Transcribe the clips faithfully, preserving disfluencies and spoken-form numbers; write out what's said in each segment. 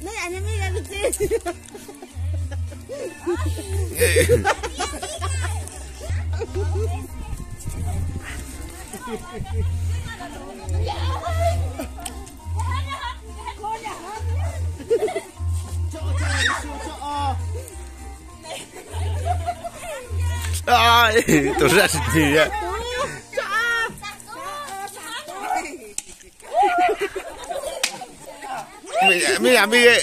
Nai, ani mi ya bichi. Ai, tu rasniya. Mira, mira, mire.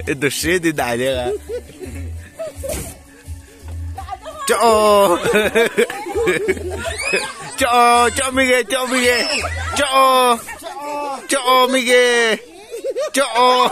Esto shit de dale. Cho'o. Cho'o, cho'o, Miguel, cho'o, Miguel. Cho'o. Cho'o, Miguel. Cho'o.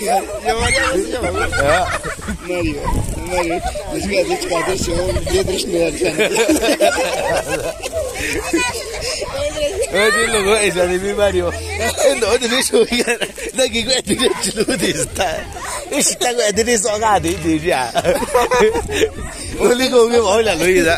Ya, Mario, no se llama, güey. Ah. Mario, Mario. Es que has dicho cuatro, son diez, tres, nueve, alzando. Oye, loco, esa de mi Mario. No, no, no, no, no, no, no, no, no, está. Está, güey, tienes soga de, de, ya. Lo único que me habla, lo dice.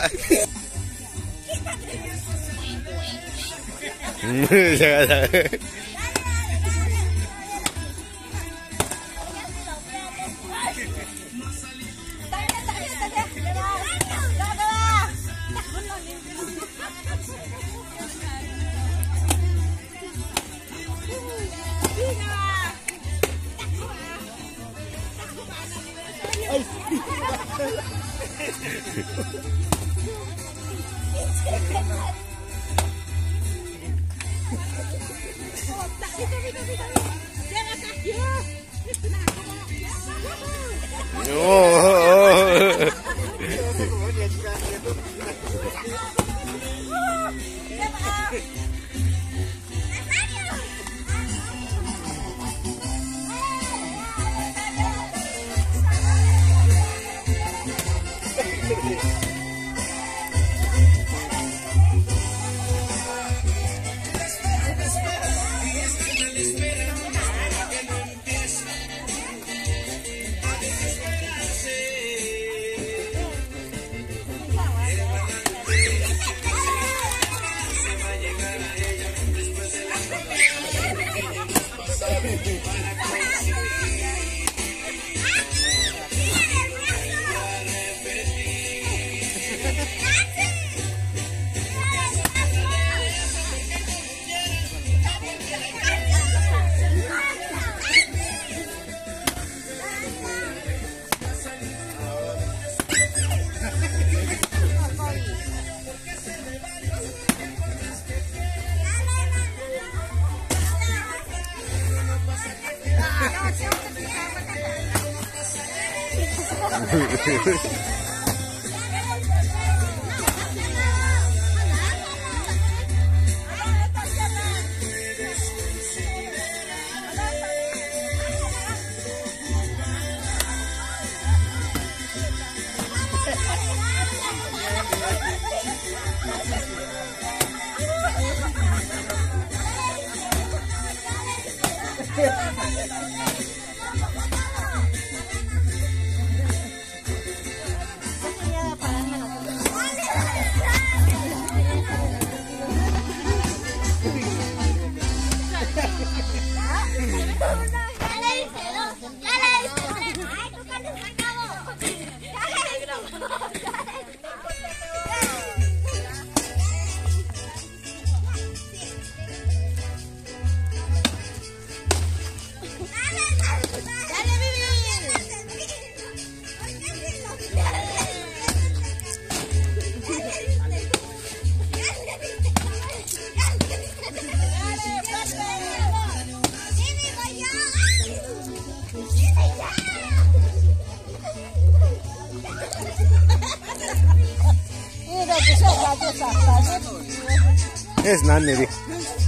Es naniri.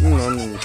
Naniri.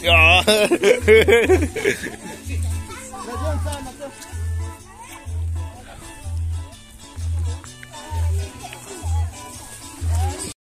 Ya.